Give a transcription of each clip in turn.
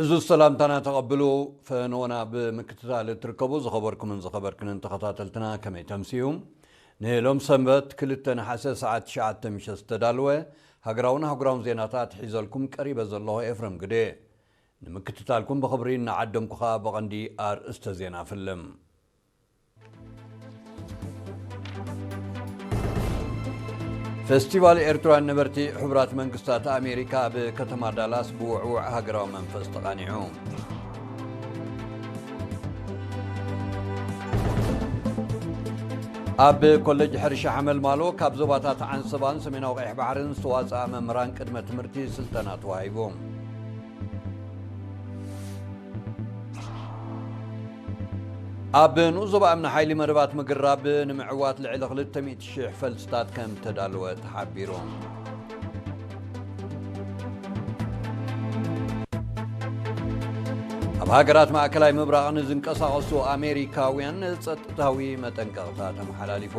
እዚ ሰላምታና ተቐብሉ። ፈነወና ብምክትታል እትርከቡ ዝኸበርኩምን ዝኸበርክንን ተኸታተልትና ከመይ ተምስዩ? ንሎም ሰንበት ክልተ ነሓሰ ሰዓት ትሽዓተ ምሸት ዝተዳለወ ሃገራውን ኣህጉራውን ዜናታት ሒዘልኩም ቀሪበ ዘለኹ ኤፍረም ግደ። ንምክትታልኩም ብኽብሪ እናዓደምኩ ኸኣ ብቐንዲ ኣርእስተ ዜና ፍልም። ፌስቲቫል ኤርትራውያን ነበርቲ ሕቡራት መንግስታት ኣሜሪካ ኣብ ከተማ ዳላስ ብውዕዉዕ ሃገራዊ መንፈስ ተቓኒዑ። ኣብ ኮሌጅ ሕርሻ ሓመልማሎ ካብ ዞባታት ዓንሰባን ሰሜናዊ ቀይሕ ባሕርን ዝተዋፅኣ መምህራን ቅድመ ትምህርቲ ስልጠና ተዋሂቡ። ኣብ ንኡስ ዞባ እምኒ ሓይሊ መደባት ምግራብ ንምዕዋት ልዕሊ ክልተ ሚእቲ ሽሕ ፈልስታት ከም ተዳለወ ተሓቢሩ። ኣብ ሃገራት ማእከላይ ምብራቕ ንዝንቀሳቐሱ ኣሜሪካውያን ጸጥታዊ መጠንቀቕታ ተመሓላሊፉ።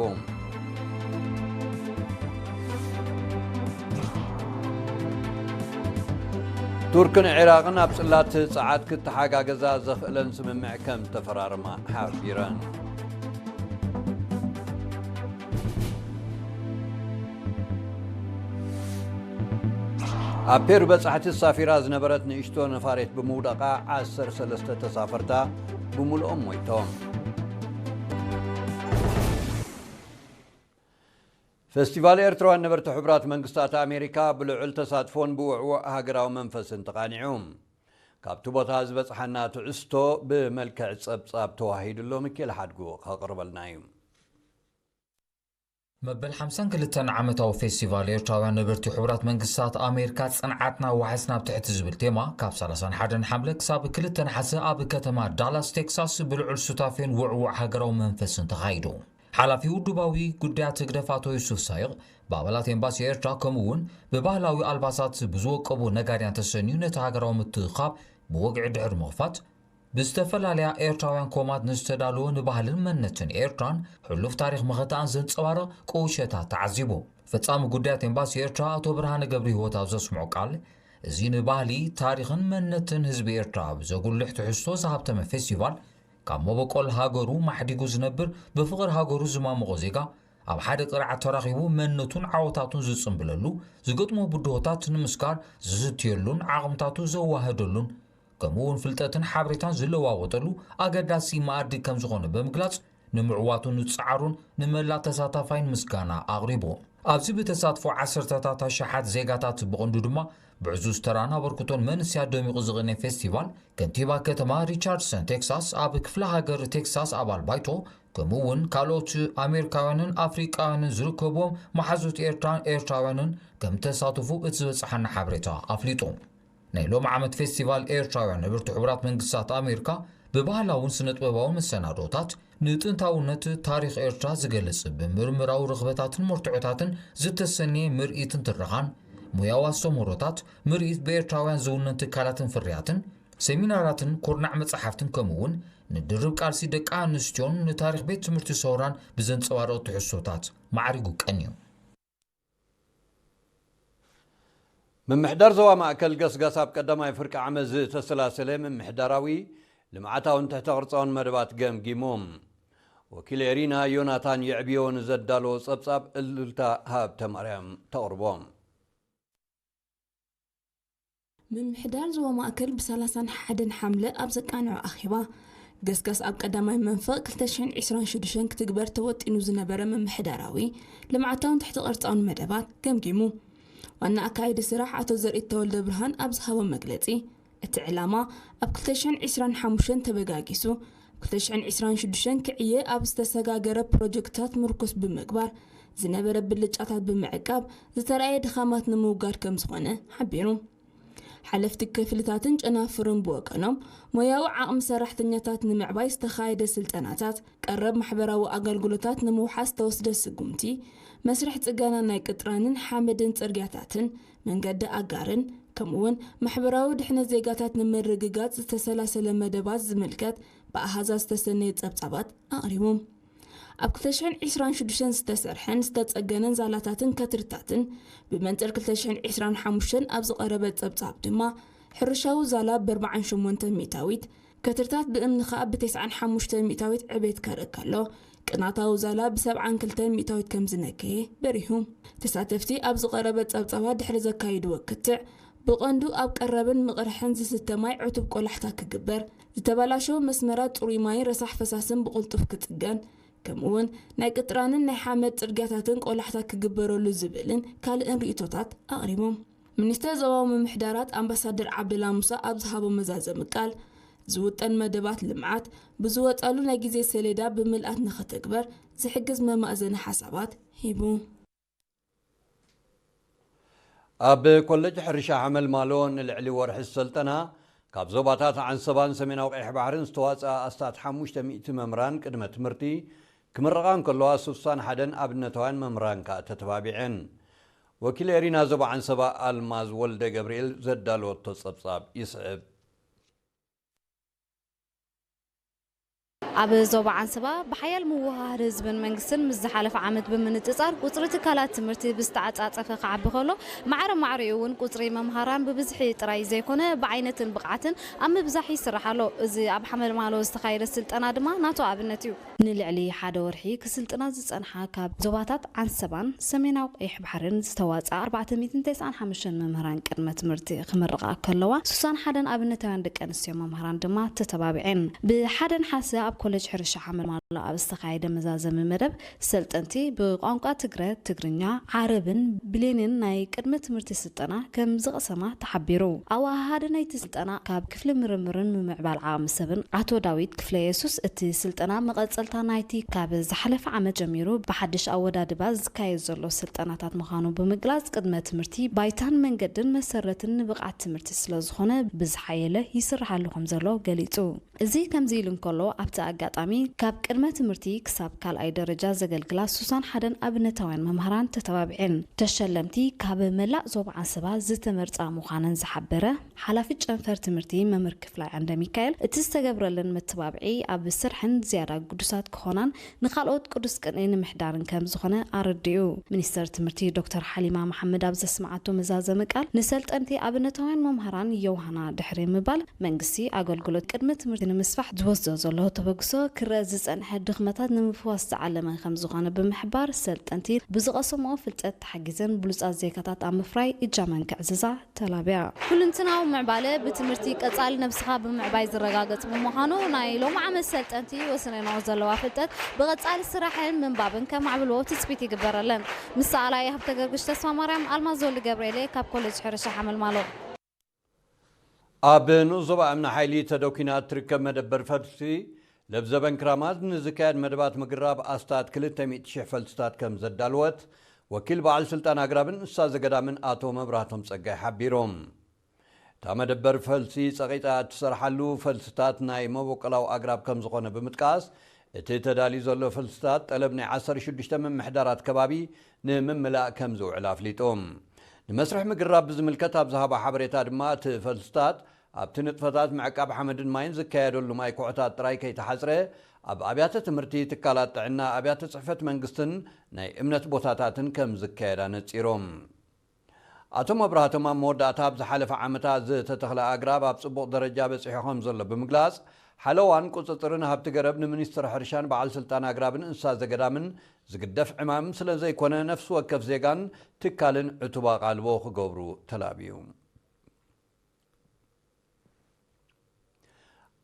ቱርክን ዒራቕን ኣብ ጽላት ጸዓት ክተሓጋገዛ ዘኽእለን ስምምዕ ከም ተፈራረማ ሓቢረን። ኣብ ፔሩ በጻሕቲ ሳፊራ ዝነበረት ንእሽቶ ነፋሪት ብምውዳቓ ዓሰርተ ሰለስተ ተሳፈርታ ብምሉኦም ሞይቶም። ፌስቲቫል ኤርትራውያን ነበርቲ ሕቡራት መንግስታት ኣሜሪካ ብልዑል ተሳትፎን ብውዕዉዕ ሃገራዊ መንፈስን ተቓኒዑ። ካብቲ ቦታ ዝበጽሓና ትዕዝቶ ብመልክዕ ጸብጻብ ተዋሂዱሎ። ሚካኤል ሓድጉ ከቕርበልና እዩ። መበል ሓምሳን ክልተን ዓመታዊ ፌስቲቫል ኤርትራውያን ነበርቲ ሕቡራት መንግስታት ኣሜሪካ ጽንዓትና ዋሕስ ናብ ትሕቲ ዝብል ቴማ ካብ ሰላሳን ሓደን ሓምለ ክሳብ ክልተ ነሓሰ ኣብ ከተማ ዳላስ ቴክሳስ ብልዑል ሱታፌን ውዕዉዕ ሃገራዊ መንፈስን ተኻይዱ። ሓላፊ ውድባዊ ጉዳያት ህግደፍ ኣቶ ዩሱፍ ሳይቕ ብኣባላት ኤምባሲ ኤርትራ ከምኡ እውን ብባህላዊ ኣልባሳት ብዝወቀቡ ነጋድያን ተሰንዩ ነቲ ሃገራዊ ምትእኻብ ብወግዒ ድሕሪ ምኽፋት ብዝተፈላለያ ኤርትራውያን ኮማት ንዝተዳለወ ንባህልን መንነትን ኤርትራን ሕሉፍ ታሪኽ መኸተኣን ዘንጸባርቕ ቁሸታት ተዓዚቡ። ፈጻሚ ጉዳያት ኤምባሲ ኤርትራ ኣቶ ብርሃነ ገብረ ህይወት ኣብ ዘስምዖ ቃል፣ እዚ ንባህሊ፣ ታሪኽን መንነትን ህዝቢ ኤርትራ ብዘጉልሕ ትሕዝቶ ዝሃብተመ ፌስቲቫል፣ ካብ መበቆል ሃገሩ ማሕዲጉ ዝነብር፣ ብፍቕሪ ሃገሩ ዝማመቖ ዜጋ፣ ኣብ ሓደ ቅርዓት ተራኺቡ መንነቱን ዓወታቱን ዝጽንብለሉ፣ ዝገጥሞ ብድሆታት ንምስጋር ዝዝትየሉን ዓቕምታቱ ዘዋህደሉን፣ ከምኡ እውን ፍልጠትን ሓበሬታን ዝለዋወጠሉ ኣገዳሲ መኣዲ ከም ዝኾነ ብምግላጽ፣ ንምዕዋቱን ንጻዕሩን ንመላእ ተሳታፋይን ምስጋና ኣቕሪቡ። ኣብዚ ብተሳትፎ ዓሰርተታት ኣሽሓት ዜጋታት ብቐንዱ ድማ ብዕዙዝ ተራን ኣበርክቶን መንስያት ደሚቑ ዝቕነ ፌስቲቫል፣ ከንቲባ ከተማ ሪቻርድሰን ቴክሳስ፣ ኣብ ክፍለ ሃገር ቴክሳስ ኣባል ባይቶ፣ ከምኡ እውን ካልኦት ኣሜሪካውያንን ኣፍሪቃውያንን ዝርከብዎም መሓዙት ኤርትራን ኤርትራውያንን ከም ተሳተፉ እቲ ዝበጽሓና ሓበሬታ ኣፍሊጡ። ናይ ሎም ዓመት ፌስቲቫል ኤርትራውያን ነበርቲ ሕቡራት መንግስታት ኣሜሪካ ብባህላውን ስነጥበባውን መሰናዶታት፣ ንጥንታውነት ታሪኽ ኤርትራ ዝገልጽ ብምርምራዊ ርኽበታትን መርትዖታትን ዝተሰነየ ምርኢትን ትረኻን፣ ሙያዊ ኣስተምህሮታት፣ ምርኢት ብኤርትራውያን ዝውነን ትካላትን ፍርያትን፣ ሴሚናራትን ኩርናዕ መጻሕፍትን ከምኡ እውን ንድርብ ቃልሲ ደቂ ኣንስትዮን ንታሪኽ ቤት ትምህርቲ ሰውራን ብዘንጸባርቕ ትሕዝቶታት ማዕሪጉ ቀንዩ። ምምሕዳር ዞባ ማእከል ገስጋስ ኣብ ቀዳማይ ፍርቂ ዓመት ዝተሰላሰለ ምምሕዳራዊ፣ ልምዓታውን ትሕተ ቅርጻውን መደባት ገምጊሙ። ወኪል ኤሪና ዮናታን የዕብዮ ንዘዳለዎ ጸብጻብ እልልታ ሃብተ ማርያም ተቕርቦ። ምምሕዳር ዞባ ማእከል ብሰላሳን ሓደን ሓምለ ኣብ ዘቃንዖ ኣኼባ፣ ገስጋስ ኣብ ቀዳማይ መንፈቕ ክልተ ሽሕን ዕስራን ሽዱሽተን ክትግበር ተወጢኑ ዝነበረ ምምሕዳራዊ፣ ልምዓታውን ትሕተ ቅርጻውን መደባት ገምጊሙ። ዋና ኣካያዲ ስራሕ ኣቶ ዘርኢት ተወልደ ብርሃን ኣብ ዝሃቦ መግለጺ፣ እቲ ዕላማ ኣብ ክልተ ሽሕን ዕስራን ሓሙሽተን ተበጋጊሱ፣ ክልተ ሽሕን ዕስራን ሽዱሽተን ክዕየ ኣብ ዝተሰጋገረ ፕሮጀክትታት ምርኩስ ብምግባር፣ ዝነበረ ብልጫታት ብምዕቃብ፣ ዝተራእየ ድኻማት ንምውጋድ ከም ዝኾነ ሓቢሩ። ሓለፍቲ ክፍልታትን ጨናፍርን ብወገኖም፣ ሞያዊ ዓቕሚ ሰራሕተኛታት ንምዕባይ ዝተኻየደ ስልጠናታት፣ ቀረብ ማሕበራዊ ኣገልግሎታት ንምውሓስ ዝተወስደ ስጉምቲ፣ መስርሕ ጽገና ናይ ቅጥራንን ሓመድን ጽርግያታትን፣ መንገዲ ኣጋርን፣ ከምኡውን ማሕበራዊ ድሕነት ዜጋታት ንምርግጋጽ ዝተሰላሰለ መደባት ዝምልከት ብኣሃዛት ዝተሰነየ ጸብጻባት ኣቕሪቦም። ኣብ ክልተ ሽሕን ዕስራን ሽዱሽተን ዝተሰርሐን ዝተጸገነን ዛላታትን ከትርታትን፣ ብመንጽር ክልተ ሽሕን ዕስራን ሓሙሽተን ኣብ ዝቐረበ ጸብጻብ ድማ፣ ሕርሻዊ ዛላ ብ ኣርባዓን ሸሞንተን ሚእታዊት፣ ከትርታት ብእምኒ ከኣ ብ ተስዓን ሓሙሽተን ሚእታዊት ዕቤት ከርኢ ከሎ፣ ቅናታዊ ዛላ ብ ሰብዓን ክልተን ሚእታዊት ከም ዝነከየ በሪሁ። ተሳተፍቲ ኣብ ዝቐረበ ጸብጻባት ድሕሪ ዘካይድዎ ክትዕ፣ ብቐንዱ ኣብ ቀረብን ምቕርሕን ዝስተ ማይ ዕቱብ ቆላሕታ ክግበር፣ ዝተበላሸወ መስመራት ጽሩይ ማይን ረሳሕ ፈሳስን ብቕልጡፍ ክጽገን፣ ከምኡ'ውን ናይ ቅጥራንን ናይ ሓመድ ጽርግያታትን ቆላሕታ ክግበረሉ ዝብልን ካልእን ርእይቶታት ኣቕሪቦም። ሚኒስተር ዞባዊ ምምሕዳራት ኣምባሳደር ዓብደላ ሙሳ ኣብ ዝሃቦ መዛዘሚ ቃል፣ ዝውጠን መደባት ልምዓት ብዝወጸሉ ናይ ግዜ ሰሌዳ ብምልኣት ንኽትግበር ዝሕግዝ መማእዘኒ ሓሳባት ሂቡ። ኣብ ኮለጅ ሕርሻ ሓመልማሎ ንልዕሊ ወርሒ ዝሰልጠና ካብ ዞባታት ዓንሰባን ሰሜናዊ ቀይሕ ባሕርን ዝተዋፅኣ ኣስታት ሓሙሽተ ሚእቲ መምህራን ቅድመ ትምህርቲ ክምረቓ እንከለዋ፣ ስሳን ሓደን ኣብነታውያን መምህራን ከኣ ተተባቢዐን። ወኪል ኤሪና ዞባ ዓንሰባ ኣልማዝ ወልደ ገብርኤል ዘዳለወቶ ጸብጻብ ይስዕብ። ኣብ ዞባ ዓንሰባ ብሓያል ምውህሃድ ህዝብን መንግስትን ምስ ዝሓለፈ ዓመት ብምንጽጻር ቁጽሪ ትካላት ትምህርቲ ብዝተዓጻጸፈ ክዓቢ ከሎ፣ ማዕረ ማዕሪኡ እውን ቁጽሪ መምሃራን ብብዝሒ ጥራይ ዘይኮነ ብዓይነትን ብቕዓትን ኣብ ምብዛሕ ይስራሕ ኣሎ። እዚ ኣብ ሓመልማሎ ዝተኻየደ ስልጠና ድማ ናቱ ኣብነት እዩ። ንልዕሊ ሓደ ወርሒ ክስልጥና ዝጸንሓ ካብ ዞባታት ዓንሰባን ሰሜናዊ ቀይሕ ባሕርን ዝተዋጽኣ ኣርባዕተ ሚእትን ተስዓን ሓሙሽተን መምህራን ቅድመ ትምህርቲ ክምርቓ ከለዋ፣ ስሳን ሓደን ኣብነታውያን ደቂ ኣንስትዮ መምህራን ድማ ተተባቢዐን። ብሓደ ነሓሰ ኣብ ኮሌጅ ሕርሻ ሓመልማሎ ኣብ ዝተኻየደ መዛዘሚ መደብ፣ ሰልጠንቲ ብቋንቋ ትግረ፣ ትግርኛ፣ ዓረብን ብሌንን ናይ ቅድመ ትምህርቲ ስልጠና ከም ዝቐሰማ ተሓቢሩ። ኣወሃሃዲ ናይቲ ስልጠና ካብ ክፍሊ ምርምርን ምምዕባል ዓቕሚ ሰብን ኣቶ ዳዊት ክፍለ የሱስ፣ እቲ ስልጠና መቐጸልታ ናይቲ ካብ ዝሓለፈ ዓመት ጀሚሩ ብሓድሽ ኣወዳድባ ዝካየድ ዘሎ ስልጠናታት ምዃኑ ብምግላጽ፣ ቅድመ ትምህርቲ ባይታን መንገድን መሰረትን ንብቕዓት ትምህርቲ ስለ ዝኾነ ብዝሓየለ ይስርሓሉ ከም ዘሎ ገሊጹ። እዚ ከምዚ ኢሉ እንከሎ፣ ኣብቲ ኣጋጣሚ ካብ ቅድመ ትምህርቲ ክሳብ ካልኣይ ደረጃ ዘገልግላ ስሳን ሓደን ኣብነታውያን መምህራን ተተባቢዐን። ተሸለምቲ ካብ መላእ ዞባ ዓንሰባ ዝተመርጻ ምዃነን ዝሓበረ ሓላፊ ጨንፈር ትምህርቲ መምህር ክፍላይ ዓንደ ሚካኤል፣ እቲ ዝተገብረለን መተባብዒ ኣብ ስርሐን ዝያዳ ግዱሳት ክኾናን ንኻልኦት ቅዱስ ቅንኢ ንምሕዳርን ከም ዝኾነ ኣረዲኡ። ሚኒስተር ትምህርቲ ዶክተር ሓሊማ መሓመድ ኣብ ዘስምዓቶ መዛዘሚ ቃል፣ ንሰልጠንቲ ኣብነታውያን መምህራን የውሃና ድሕሪ ምባል፣ መንግስቲ ኣገልግሎት ቅድመ ትምህርቲ ንምስፋሕ ዝወስዶ ዘሎ ተበግሶ ክረአ ዝጸንሐ ድኽመታት ንምፍዋስ ዝዓለመ ከም ዝኾነ ብምሕባር፣ ሰልጠንቲ ብዝቐሰምኦ ፍልጠት ተሓጊዘን ብሉጻት ዜጋታት ኣብ ምፍራይ እጃመን ከዕዝዛ ተላብያ። ኩልንትናዊ ምዕባለ ብትምህርቲ ቀጻሊ ነብስኻ ብምዕባይ ዝረጋገጽ ብምዃኑ፣ ናይ ሎሚ ዓመት ሰልጠንቲ ወስነንኦ ዘለዋ ፍልጠት ብቐጻሊ ስራሕን ምንባብን ከማዕብልዎ ትጽቢት ይግበረለን። ምስ ሰኣላይ ሃብተ ገርግሽ ተስፋ ማርያም፣ ኣልማዝ ወልደ ገብርኤል ካብ ኮሌጅ ሕርሻ ሓመልማሎ። ኣብ ንኡስ ዞባ እምኒ ሓይሊ ተደኲና እትርከብ መደበር ፈልሲ ለብዘበን ክራማት ንዝካየድ መደባት ምግራብ ኣስታት ክልተ ሚእቲ ሽሕ ፈልስታት ከም ዘዳልወት ወኪል በዓል ስልጣን ኣግራብን እንስሳ ዘገዳምን ኣቶ መብራህቶም ጸጋይ ሓቢሮም። እታ መደበር ፈልሲ ጸቒጣ እትሰርሓሉ ፈልስታት ናይ መበቆላዊ ኣግራብ ከም ዝኾነ ብምጥቃስ፣ እቲ ተዳልዩ ዘሎ ፈልስታት ጠለብ ናይ ዓሰርተ ሽዱሽተ ምምሕዳራት ከባቢ ንምምላእ ከም ዝውዕል ኣፍሊጡ። ንመስርሕ ምግራብ ብዝምልከት ኣብ ዝሃቦ ሓበሬታ ድማ፣ እቲ ፈልስታት ኣብቲ ንጥፈታት ምዕቃብ ሓመድን ማይን ዝካየደሉ ማይ ኩዕታት ጥራይ ከይተሓጽረ፣ ኣብ ኣብያተ ትምህርቲ፣ ትካላት ጥዕና፣ ኣብያተ ጽሕፈት መንግስትን ናይ እምነት ቦታታትን ከም ዝካየድ ኣነጺሮም። ኣቶ መብራህቶም ኣብ መወዳእታ፣ ኣብ ዝሓለፈ ዓመታት ዝተተኽለ ኣግራብ ኣብ ጽቡቕ ደረጃ በጺሑ ከም ዘሎ ብምግላጽ፣ ሓለዋን ቁጽጽርን ሃብቲ ገረብ ንሚኒስትሪ ሕርሻን በዓል ስልጣን ኣግራብን እንስሳ ዘገዳምን ዝግደፍ ዕማም ስለ ዘይኮነ፣ ነፍሲ ወከፍ ዜጋን ትካልን ዕቱብ ኣቓልቦ ክገብሩ ተላብዩ።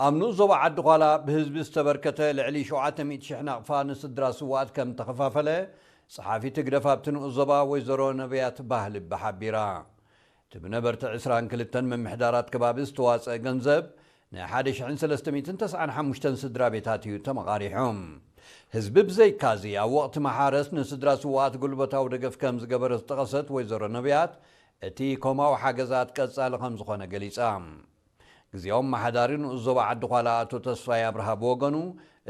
ኣብ ንኡስ ዞባ ዓዲ ዃላ ብህዝቢ ዝተበርከተ ልዕሊ ሸውዓተ ሚእቲ ሽሕ ናቕፋ ንስድራ ስውኣት ከም ተኸፋፈለ፣ ጸሓፊት ህግደፍ ኣብቲ ንኡስ ዞባ ወይዘሮ ነብያት ባህልቢ ሓቢራ። እቲ ብነበርቲ ዕስራን ክልተን ምምሕዳራት ከባቢ ዝተዋጸአ ገንዘብ ንሓደ ሽሕን ሰለስተ ሚእትን ተስዓን ሓሙሽተን ስድራ ቤታት እዩ ተመቓሪሑ። ህዝቢ ብዘይካዚ ኣብ ወቕቲ መሓረስ ንስድራ ስውኣት ጉልበታዊ ደገፍ ከም ዝገበረ ዝጠቐሰት ወይዘሮ ነብያት፣ እቲ ኮማዊ ሓገዛት ቀጻሊ ከም ዝኾነ ገሊጻ። ግዝያዊ ኣመሓዳሪ ንኡስ ዞባ ዓዲ ዃላ ኣቶ ተስፋይ ኣብርሃ ብወገኑ፣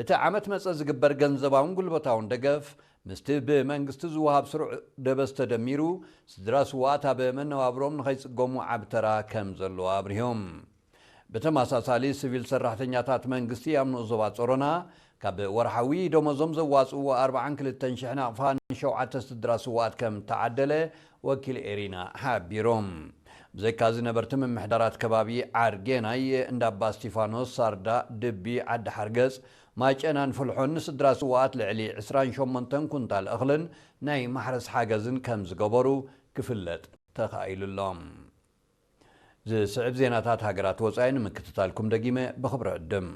እቲ ዓመት መጸ ዝግበር ገንዘባውን ጉልበታውን ደገፍ ምስቲ ብመንግስቲ ዝወሃብ ስሩዕ ደበስ ተደሚሩ፣ ስድራ ስውኣት ኣብ መነባብሮም ንኸይጽገሙ ዓቢ ተራ ከም ዘለዎ ኣብሪሆም። ብተመሳሳሊ፣ ሲቪል ሰራሕተኛታት መንግስቲ ኣብ ንኡስ ዞባ ጾሮና ካብ ወርሓዊ ደሞዞም ዘዋጽእዎ ኣርባዓን ክልተን ሽሕ ናቕፋ ንሸውዓተ ስድራ ስውኣት ከም ተዓደለ ወኪል ኤሪና ሓቢሮም። ብዘይካዚ ነበርቲ ምምሕዳራት ከባቢ ዓርጌናይ፣ እንዳባ እስቲፋኖስ፣ ሳርዳ፣ ድቢ፣ ዓዲ ሓርገጽ፣ ማጨናን ፍልሖን ንስድራ ስውኣት ልዕሊ ዕስራን ሸሞንተን ኩንታል እኽልን ናይ ማሕረስ ሓገዝን ከም ዝገበሩ ክፍለጥ ተኻኢሉ ኣሎ። ዝስዕብ ዜናታት ሃገራት ወጻኢ ንምክትታልኩም ደጊመ ብኽብሪ ዕድም።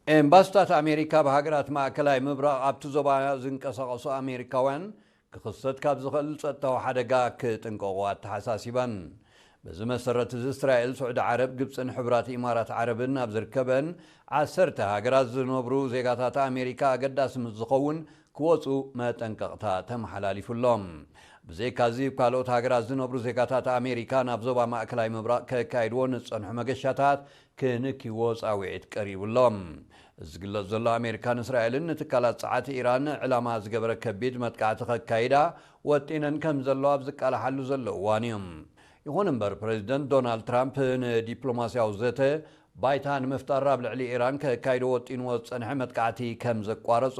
ኤምባስታት ኣሜሪካ ብሃገራት ማእከላይ ምብራቕ ኣብቲ ዞባ ዝንቀሳቐሱ ኣሜሪካውያን ክኽሰት ካብ ዝኽእል ጸጥታዊ ሓደጋ ክጥንቀቑ ኣተሓሳሲበን። በዚ መሰረት፣ እዚ እስራኤል፣ ስዑዲ ዓረብ፣ ግብጽን ሕቡራት ኢማራት ዓረብን ኣብ ዝርከበን ዓሰርተ ሃገራት ዝነብሩ ዜጋታት ኣሜሪካ ኣገዳሲ ምስ ዝኸውን ክወጹ መጠንቀቕታ ተመሓላሊፉሎም። ብዘይካዚ፣ ኣብ ካልኦት ሃገራት ዝነብሩ ዜጋታት ኣሜሪካ ናብ ዞባ ማእከላይ ምብራቕ ከካይድዎ ንዝጸንሑ መገሻታት ክንክይዎ ጻውዒት ቀሪቡሎም። እዚ ዝግለጽ ዘሎ፣ ኣሜሪካን እስራኤልን ንትካላት ጸዓት ኢራን ዕላማ ዝገበረ ከቢድ መጥቃዕቲ ከካይዳ ወጢነን ከም ዘለዋ ኣብ ዝቃላሓሉ ዘሎ እዋን እዩ። ይኹን እምበር፣ ፕሬዚደንት ዶናልድ ትራምፕ ንዲፕሎማስያዊ ዘተ ባይታ ንምፍጣር ኣብ ልዕሊ ኢራን ከካይዶ ወጢንዎ ዝጸንሐ መጥቃዕቲ ከም ዘቋረጾ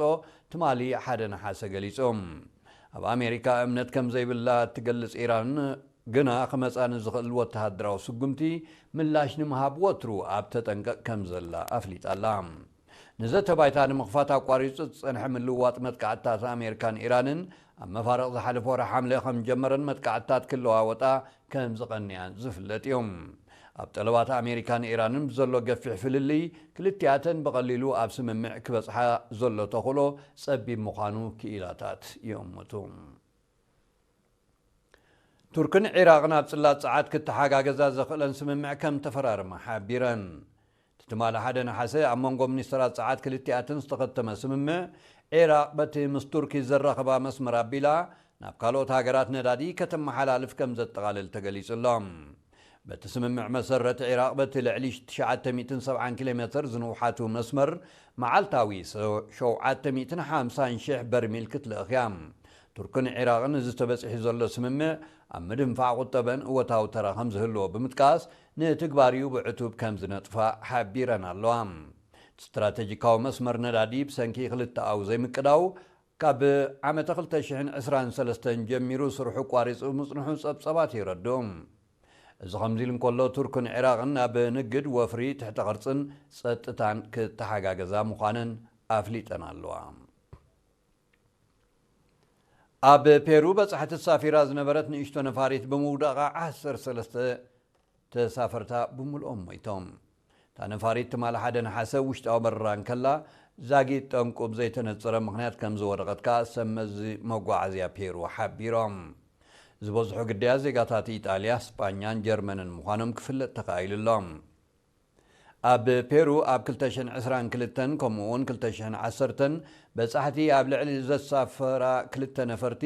ትማሊ ሓደ ነሓሰ ገሊጹ። ኣብ ኣሜሪካ እምነት ከም ዘይብላ እትገልጽ ኢራን፣ ግና ክመጻ ንዝኽእል ወተሃደራዊ ስጉምቲ ምላሽ ንምሃብ ወትሩ ኣብ ተጠንቀቕ ከም ዘላ ኣፍሊጣ ኣላ። ንዘተ ባይታ ንምኽፋት ኣቋሪጹ ዝጸንሐ ምልውዋጥ መጥቃዕትታት ኣሜሪካን ኢራንን፣ ኣብ መፋርቕ ዝሓለፈ ወርሒ ሓምለ ከም ጀመረን መጥቃዕትታት ክለዋወጣ ከም ዝቐንያን ዝፍለጥ እዩ። ኣብ ጠለባት ኣሜሪካን ኢራንን ብዘሎ ገፊሕ ፍልልይ፣ ክልቲኣተን ብቐሊሉ ኣብ ስምምዕ ክበጽሓ ዘሎ ተኽእሎ ጸቢብ ምዃኑ ክኢላታት ይእምቱ። ቱርክን ዒራቕን ኣብ ጽላት ጸዓት ክተሓጋገዛ ዘኽእለን ስምምዕ ከም ተፈራረማ ሓቢረን። እቲ ትማሊ ሓደ ነሓሰ ኣብ መንጎ ሚኒስተራት ጸዓት ክልቲኣትን ዝተኸተመ ስምምዕ፣ ዒራቕ በቲ ምስ ቱርኪ ዘራኽባ መስመር ኣቢላ ናብ ካልኦት ሃገራት ነዳዲ ከተመሓላልፍ ከም ዘጠቓልል ተገሊጹ ኣሎ። በቲ ስምምዕ መሰረት፣ ዒራቕ በቲ ልዕሊ ትሽዓተ ሚእትን ሰብዓን ኪሎ ሜትር ዝንውሓቱ መስመር መዓልታዊ ሸውዓተ ሚእትን ሓምሳን ሽሕ በርሚል ክትልእኽ እያ። ቱርክን ዒራቕን እዚ ተበጺሑ ዘሎ ስምምዕ ኣብ ምድንፋዕ ቁጠበን እወታዊ ተራ ከም ዝህልዎ ብምጥቃስ፣ ንትግባሪኡ ብዕቱብ ከም ዝነጥፋ ሓቢረን ኣለዋ። ስትራተጂካዊ መስመር ነዳዲ ብሰንኪ ክልተኣዊ ዘይምቅዳው፣ ካብ ዓመተ ክልተ ሽሕን ዕስራን ሰለስተን ጀሚሩ ስርሑ ቋሪጹ ምጽንሑ ጸብጸባት የረድኡ። እዚ ከምዚ ኢሉ እንከሎ፣ ቱርክን ዒራቕን ኣብ ንግድ፣ ወፍሪ፣ ትሕተ ቅርጽን ጸጥታን ክተሓጋገዛ ምዃነን ኣፍሊጠን ኣለዋ። ኣብ ፔሩ በጻሕቲ ተሳፊራ ዝነበረት ንእሽቶ ነፋሪት ብምውዳቓ ዓሰርተ ሰለስተ ተሳፈርታ ብምልኦም ሞይቶም። እታ ነፋሪት ትማሊ ሓደ ነሓሰ ውሽጣዊ በረራ እንከላ፣ ዛጊት ጠንቁ ብዘይተነጸረ ምኽንያት ከም ዝወደቐት ከኣ ሰብ መዚ መጓዓዝያ ፔሩ ሓቢሮም። ዝበዝሑ ግዳያት ዜጋታት ኢጣልያ፣ ስጳኛን ጀርመንን ምዃኖም ክፍለጥ ተኻኢሉ ኣሎ። ኣብ ፔሩ ኣብ ክልተ ሽሕን ዕስራን ክልተን ከምኡ እውን ክልተ ሽሕን ዓሰርተን በጻሕቲ ኣብ ልዕሊ ዘሳፈራ ክልተ ነፈርቲ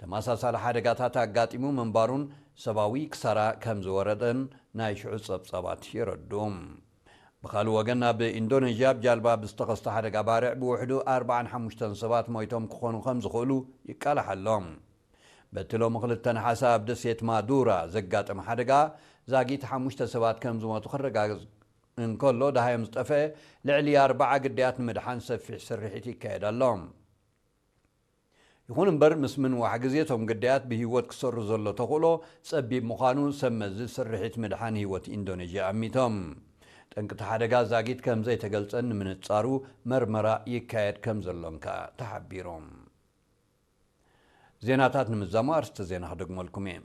ተመሳሳሊ ሓደጋታት ኣጋጢሙ ምንባሩን ሰብኣዊ ክሳራ ከም ዝወረደን ናይ ሽዑ ጸብጻባት የረድኡ። ብኻልእ ወገን፣ ኣብ ኢንዶኔዥያ ብጃልባ ብዝተኸስተ ሓደጋ ባርዕ ብውሕዱ ኣርባዓን ሓሙሽተን ሰባት ሞይቶም ክኾኑ ከም ዝኽእሉ ይቃላሕ ኣሎ። በቲ ሎሚ ክልተ ነሓሰ ኣብ ደሴት ማዱራ ዘጋጠመ ሓደጋ ዛጊት ሓሙሽተ ሰባት ከም ዝሞቱ ክረጋገጽ እንከሎ፣ ደሃዮም ዝጠፍአ ልዕሊ ኣርባዓ ግዳያት ንምድሓን ሰፊሕ ስርሒት ይካየድ ኣሎ። ይኹን እምበር፣ ምስ ምንዋሕ ግዜ እቶም ግዳያት ብህይወት ክሰሩ ዘሎ ተኽእሎ ጸቢብ ምዃኑ ሰብ መዚ ስርሒት ምድሓን ህይወት ኢንዶኔዥያ ኣሚቶም። ጠንቅቲ ሓደጋ ዛጊት ከም ዘይተገልጸን ንምንጻሩ መርመራ ይካየድ ከም ዘሎን ከኣ ተሓቢሩ። ዜናታት ንምዛሙ ኣርስተ ዜና ክደግመልኩም እየ።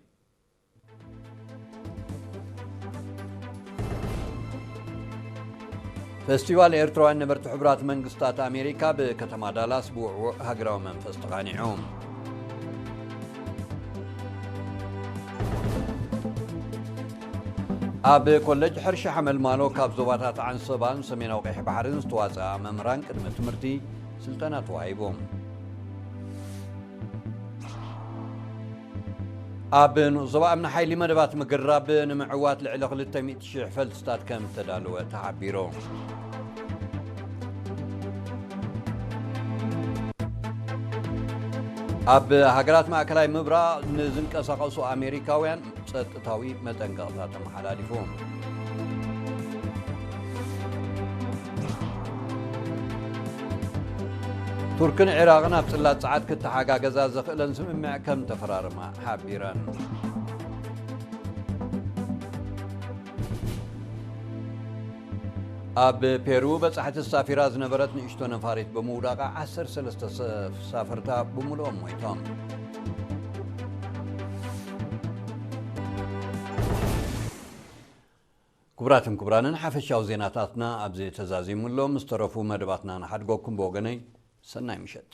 ፈስቲቫል ኤርትራውያን ነበርቲ ሕቡራት መንግስታት ኣሜሪካ ብከተማ ዳላስ ብውዕዉዕ ሃገራዊ መንፈስ ተቓኒዑ። ኣብ ኮለጅ ሕርሻ ሓመልማሎ ካብ ዞባታት ዓንሰባን ሰሜናዊ ቀይሕ ባሕርን ዝተዋፅኣ መምህራን ቅድሚ ትምህርቲ ስልጠና ተዋሂቡ። ኣብ ንኡስ ዞባ እምኒ ሓይሊ መደባት ምግራብ ንምዕዋት ልዕሊ ክልተ ሚእቲ ሽሕ ፈልስታት ከም ዝተዳለወ ተሓቢሩ። ኣብ ሃገራት ማእከላይ ምብራቕ ንዝንቀሳቐሱ ኣሜሪካውያን ጸጥታዊ መጠንቀቕታ ተመሓላሊፉ። ቱርክን ዒራቕን ኣብ ጽላት ጸዓት ክተሓጋገዛ ዘኽእለን ስምምዕ ከም ተፈራረማ ሓቢረን። ኣብ ፔሩ በጻሕቲ ተሳፊራ ዝነበረት ንእሽቶ ነፋሪት ብምውዳቓ ዓሰርተ ሰለስተ ተሳፈርታ ብምሉኦም ሞይቶም። ክቡራትን ክቡራንን፣ ሓፈሻዊ ዜናታትና ኣብዚ ተዛዚሙ ኣሎ። ምስ ተረፉ መደባትና ንሓድገኩም። ብወገነይ ሰናይ ምሸት።